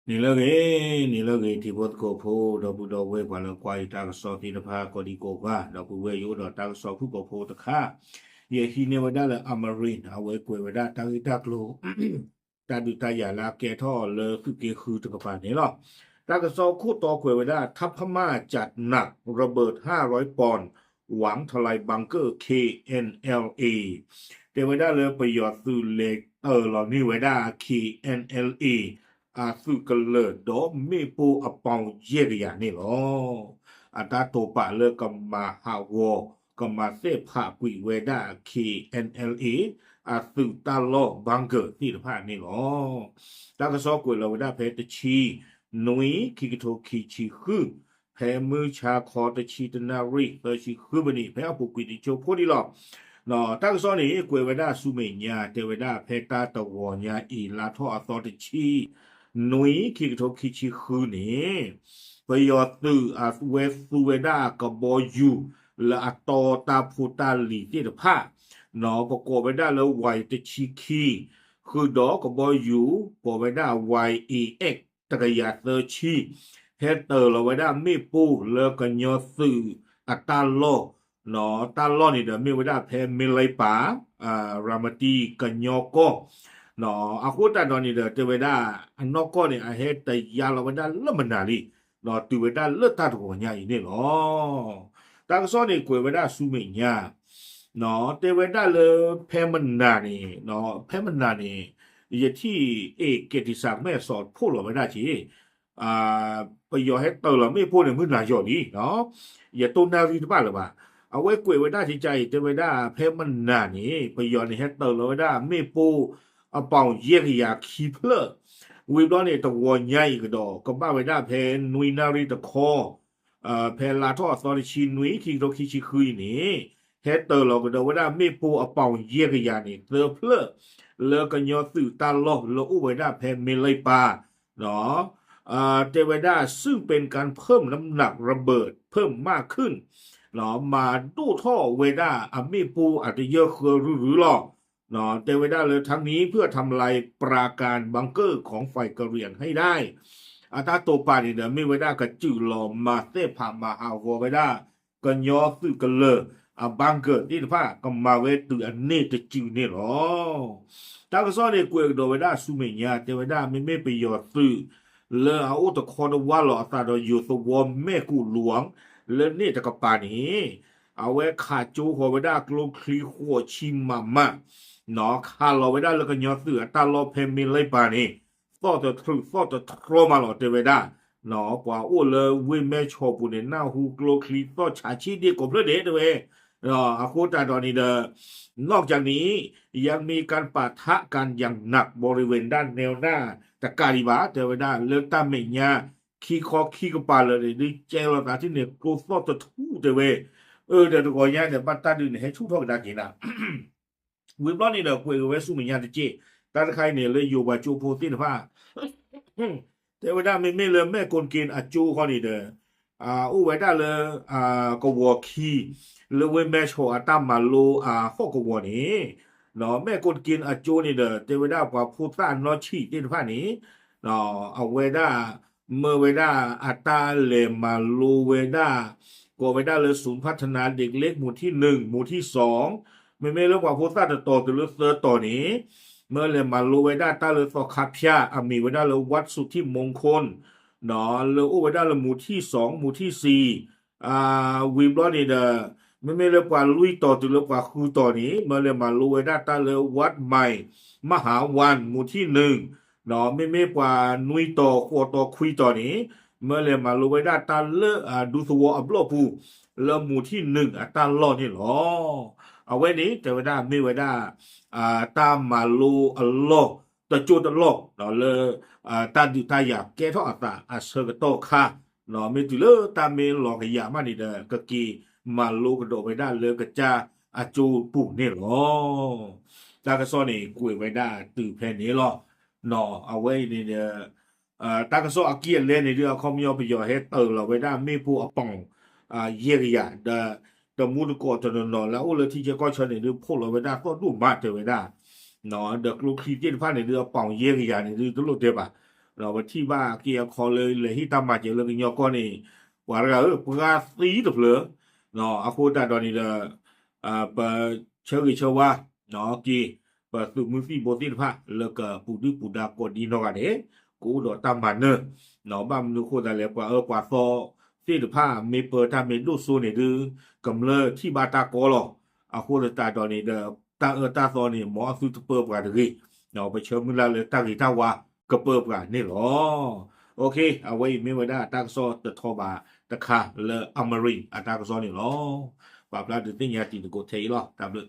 နံၤလၢအဂ့ၤ, နံၤလၢအဂ့ၤ ထံဖိသကိးဖိ ဒီပုၢ်ဒီဝဲၢ် ပှၤလၢကွၢ်ယတၢ်ကစီၣ်သ့ၣ်တဖၣ် ကိးဒံကိးဂၤ, ဒီပုၢ်ဝဲၢ် ယအိၣ်ဒီးတၢ်ကစီၣ်ဖုၣ်ကိာ်ဖိတခါ, ယဟံးန့ၢ်ဝဲဒၣ်လၢ Amarin အဝဲကွဲးဝဲဒၣ်တၢ်ဂ့ၢ်တၢ်ကျိၤ တၢ်ဒုးတၢ်ယၤလၢအကဲထီၣ်လၢသုးက့ဃုတကပၤန့ၣ်လီၤ. တၢ်ကစီၣ်ခိၣ်တီကွဲးဝဲဒၣ် ထပ်မံ จัดหนักระเบิดห้าร้อยปอนด์ หวังทลายบังเกอร์ เค เอ็น แอล เอ တဲဝဲဒၣ်လၢပယီၤသုးလဲၤတၢၤလီၤန့ၢ်ဝဲဒၣ် เค เอ็น แอล เอ အသုးကလၢၤဒီးမ့ၣ်ပိၢ်အပီၣ်ယဲၢ်ကယၤန့ၣ်လီၤ. အတၢ်တိာ်ပာ်လၢကမၤဟးဂီၤ ကမၤသ့ၣ်ဖးကွံာ်ဝဲဒၣ် เค เอ็น แอล เอ အသုးတၢ်လီၢ် bunker သ့ၣ်တဖၣ်န့ၣ်လီၤ. တၢ်ကစီၣ်ကွဲးလီၤဝဲဒၣ်ဖဲတဆံနွံ ခံကထိခံဆံဃု ဖဲမုၢ်ဆါခီတဆံတနၣ်ရံၣ်သၢဆံဃုမံးနံး ဖဲအပူၤကွံာ်တကၠိဖိဒံးလီၤ. တၢ်ကစီၣ်န့ၣ် ကွဲးဝဲဒၣ်ဆူမဲာ်ညါ တဲဝဲဒၣ်ဖဲတၢ်တဂီၤညါအံၤ လါထီၣ်အသီတဆံ နွံ ခံကထိခံဆံဃုန့ၣ် ပယီၤသုးအဝဲသူဝဲဒ၁ၣ်ကဘီယူၤ လၢအတီတၢ်ဖိတၢ်လံၤသ့ၣ်တဖၣ် ပကိးဝဲဒၣ်လၢ Y တဆံခံ ဃုာ်ဒီးကဘီယူၤ ကိးဝဲဒၣ် Y A X တကယၤသၢဆံ ဟဲတၢၤလီၤဝဲဒၣ်မ့ၣ်ပိၢ်လၢကညီသုးအတၢ်လီၢ် တၢ်လီၢ်န့ၣ်ဒီးမ့ၢ်ဝဲဒၣ်ဖဲမ့လံပၢ် ရၤမတံကညီကီၢ် အဃိသတးဒီးန့ၣ်ဒီး တဲဝဲဒၣ် အနီၢ်ကီၢ်န့ၣ် အဟဲတယါလီၤဝဲဒၣ်လၢမနၤလံ တုၤဝဲဒၣ်လၢတၢ်တဂီၤညါအံၤန့ၣ်လီၤ. တၢ်ကစီၣ်န့ၣ်ကွဲးဝဲဒၣ်ဆူမဲာ်ညါ တဲဝဲဒၣ်လၢဖဲမနၤန့ၣ် ဖဲမနၤန့ၣ် ယထံၣ်အ့ၣ် ကဲးတံၢ်စၢ် မဲၢ်စီး ဖီၣ်လီၤဝဲဒၣ်က့ၤ ပယီၤဟဲတၢၤလီၤမ့ၣ်ပိၢ်န့ၣ် မုၢ်နၤယီၤလံ ယတိၢ်နၣ်ရံၣ်တဘၣ်လၢၤဘၣ်. အဝဲကွဲးဝဲဒၣ်ကကါအံၤ တဲဝဲဒၣ်ဖဲမနၤန့ၣ် ပယီၤန့ၣ်ဟဲတၢၤလီၤဝဲဒၣ်မ့ၣ်ပိၢ်အပီၣ်ယဲၢ်ကယၤခံဖျၢၣ် ဝံၤဘျီန့ၣ် တဂီၤညါအံၤကဒီး ကဘၣ်ဝဲဒၣ်ဖဲနွံနၣ်ရံၣ်တခီ ဖဲလါထီၣ်အသီတဆံနွံ ခံကထိခံဆံဃုအံၤန့ၣ် ဟဲတၢၤလီၤကဒီးဝဲဒၣ်မ့ၣ်ပိၢ်အပီၣ်ယဲၢ်ကယၤန့ၣ် သၢဖျၢၣ် လၢကညီသုးတၢ်လီၢ်လၢအိၣ်ဝဲဒၣ်ဖဲမ့လံပၢ် တဲဝဲဒၣ် ซึ่งเป็นการเพิ่มน้ำหนักระเบิดเพิ่มมากขึ้น မၤဒိၣ်ထီၣ်ဝဲဒၣ်အမ့ၣ်ပိၢ်အတယၢၢ်ဃၢရုရုလီၤ. တဲဝဲဒၣ်လၢ ทั้งนี้เพื่อทำลายปราการบังเกอร์ของฝ่ายกะเหรี่ยงให้ได้ အတၢ်တိာ်ပာ်န့ၣ်ဒီး မ့ၢ်ဝဲဒၣ်ကစၢ်လီၤမၤသ့ၣ်ဖးမၤဟးဂီၤဝဲဒၣ် ကညီသုးကလၢၤအ bunker သ့ၣ်တဖၣ် ကမၤဝဲတုၤအန့ၣ်တစုန့ၣ်လီၤ. တၢ်ကစီၣ်န့ၣ်ကွဲးကဒီးဝဲဒၣ်ဆူမဲာ်ညါ တဲဝဲဒၣ် မ့မ့ၢ်ပယီၤသုး လၢအအိၣ်တခီတဝၢ်လီၤအသးဒီးယိၤသဝီမဲၢ်ကူၣ်လွံၢ် လၢန့ၣ်တကပၤန့ၣ် အဝဲခးကၠိဃီၤဝဲဒၣ်ကျိချံဃိးဆံမးမး ခးလီၤဝဲဒၣ်လၢကညီသုးအတၢ်လီၢ်ဖဲမ့လံပၢ်န့ၣ် သီၣ်တထြူးသီၣ်တထြီမးလီၤ တဲဝဲဒၣ် ပှၤအိၣ်လၢဝ့ၢ်မဲၢ်ဆီးပူၤန့ၣ် နၢ်ဟူကျိချံသီၣ်ဆးဆံးဒ့ၣ်ကိးဖျၢၣ်ဒဲးတဲဝဲ အဃိသတးဒီးန့ၣ်ဒီး นอกจากนี้ ยังมีการปะทะกันอย่างหนักบริเวณด้านแนวหน้า တကးဒံးဘၣ် တဲဝဲဒၣ် လၢတၢ်မဲာ်ညါ ခံခီခံကပၤလၢာ်န့ၣ် ဒုးကဲလီၤသးထံၣ်န့ၣ် ကျိသီၣ်တထူၣ်တဲဝဲ အၢ ဒီးတဂီၤညါန့ၣ် ဘၣ်တၢ်ဒုးန့ၣ် ဟဲဆူၣ်ထီၣ်ကဒါက့ၤနၤ ဝံၤဘျီန့ၣ်ဒီး ကွဲးက့ၤဝဲဆူမဲာ်ညါတက့ၢ်. တၢ်တခါအံၤန့ၣ် လၢယိၤပှၤကၠိဖိသ့ၣ်တဖၣ် တဲဝဲဒၣ် မ့မ့ၢ်လၢမဲၢ်ကိၣ်က့ၣ်အကၠိဃီန့ၣ်ဒီး အိၣ်ဝဲဒၣ်လၢ ကဝီၤခံ လၢဝ့ၢ်မဲၢ်ဆီးအတၢ်မၤလိအဟီၣ်ကဝီၤန့ၣ် မဲၢ်ကိၣ်က့ၣ်အကၠိန့ၣ်ဒီး တဲဝဲဒၣ်ပှၤဖိသၣ်အနီၢ်ဆံးသ့ၣ်တဖၣ်န့ၣ် အဝဲဒၣ် မၢဝဲဒၣ်အတၢ်လဲၤမၤလိဝဲဒၣ် ကိးဝဲဒၣ်လၢ ศูนย์พัฒนาเด็กเล็ก หมู่ที่หนึ่ง หมู่ที่สอง မ့မ့ၢ်လၢပှၤဖိသၣ်တတီၤတုၤလၢသၢတီၤန့ၣ် မၢလဲၤမၤလိဝဲဒၣ်တၢ်လၢသီခါဖၠၣ် အမံၤဝဲဒၣ်လၢ วัดสุทธิมงคล လၢအိၣ်ဝဲဒၣ်လၢ หมู่ที่สอง หมู่ที่สี่ ဝံၤဘျီန့ၣ်ဒီး မ့မ့ၢ်လၢပှၤလွံၢ်တီၤတုၤလၢပှၤဃုတီၤန့ၣ် မၢလဲၤမၤလိဝဲဒၣ်တၢ်လၢ วัดใหม่มหาวัน หมู่ที่หนึ่ง မ့မ့ၢ်ပှၤနွံတီၤဃိးတီၤခွံတီၤန့ၣ် မၢလဲၤမၤလိဝဲဒၣ်တၢ်လၢ ဒူသဝီအဘျီၣ်ပူၤ လၢ หมู่ที่หนึ่ง အတၢ်လီၢ်န့ၣ်လီၤ. အဝဲန့ၣ် တဲဝဲဒၣ်မ့ၢ်ဝဲဒၣ် တၢ်မၤလိအလီၢ် တကၠိတလီၢ် လၢ တၢ်ဒုးတၢ်ယၤကဲထီၣ်အသးအဆၢကတီၢ်ခါ မ့ၢ်တုၤလၢတၢ်မ့ၢ်လီၤကယၤမးန့ၣ်ဒီး ကက့ၤမၤလိကဒီးဝဲဒၣ်လၢကစၢ်အကၠိပူၤန့ၣ်လီၤ. တၢ်ကစီၣ်န့ၣ် ကွဲးဝဲဒၣ်တုၤဖဲန့ၣ်လီၤ. အဝဲအံၤန့ၣ်ဒီး တၢ်ကစီၣ်အကံၢ်အလဲန့ၣ်ဒုး အခီပညီပယီၤဟဲတၢၤလီၤဝဲဒၣ်မ့ၣ်ပိၢ်အပီၣ် ယဲၢ်ကယၤ ဒီး တမူတကိးတနီၤနီၤလၢအအိၣ်လၢထံဆၢကီၢ်ဆၢန့ၣ်ဒုး ဖီၣ်လီၤဝဲဒၣ်သီၣ်ဒိၣ်မးတဲဝဲဒၣ် ဒီးကျိချံသ့ၣ်တဖၣ်န့ၣ်ဒုး အပီၣ်ယဲၢ်ကယၤန့ၣ်ဒုး တလိၣ်တဲဘၣ်. ပထံၣ်ဘၣ်က့ၤအခီလၢလဲၤဟ့ၣ်တၢ်မၤစၢၤလၢကညီကီၢ်န့ၣ် ပှၤတဂၤဧၢ ပှၤသံတဖျၢၣ်, အဃိသတးဒီးန့ၣ်ဒီး ပဆၢဂ့ၤဆၢဝါက့ၤ ပသုးမုၢ်သံၣ်ဘိသ့ၣ်တဖၣ်လၢကပူၤဒုၣ်ပူၤဒါကိးဒ်နီၢ်ဂၤဒဲး ကအိၣ်ဒီးတၢ်မၤနၢၤ, ဘၣ်မနုၤအဃိသတးလဲၣ် ပှၤအၢပှၤသီသ့ၣ်တဖၣ် မ့ၢ်ပၢတၢ်မ့ၢ်ဒိၣ်စိန့ၣ်ဒုး ကမျၢၢ်ထံၣ်ဘၣ်တၢ်ကီလီၤ. အဃိသတးဒီးန့ၣ်ဒီး တၢ်အၢတၢ်သီန့ၣ် မ်အသုတပၢပှၤတဂ့ၤ, ပဆၢမုၢ်လၢ်လၢတၢ်ဂ့ၤတၢ်ဝါကပၢပှၤန့ၣ်လီၤ. အဝဲအံၤမ့ၢ်ဝဲဒၣ်တၢ်ကစီၣ်တထီဘးတခါလၢ Amarin အတၢ်ကစီၣ်န့ၣ်လီၤ. ပာ်ဖျါဒုးသ့ၣ်ညါတံၤသကိးထဲအံၤလီၤ. တၢ်ဘျုး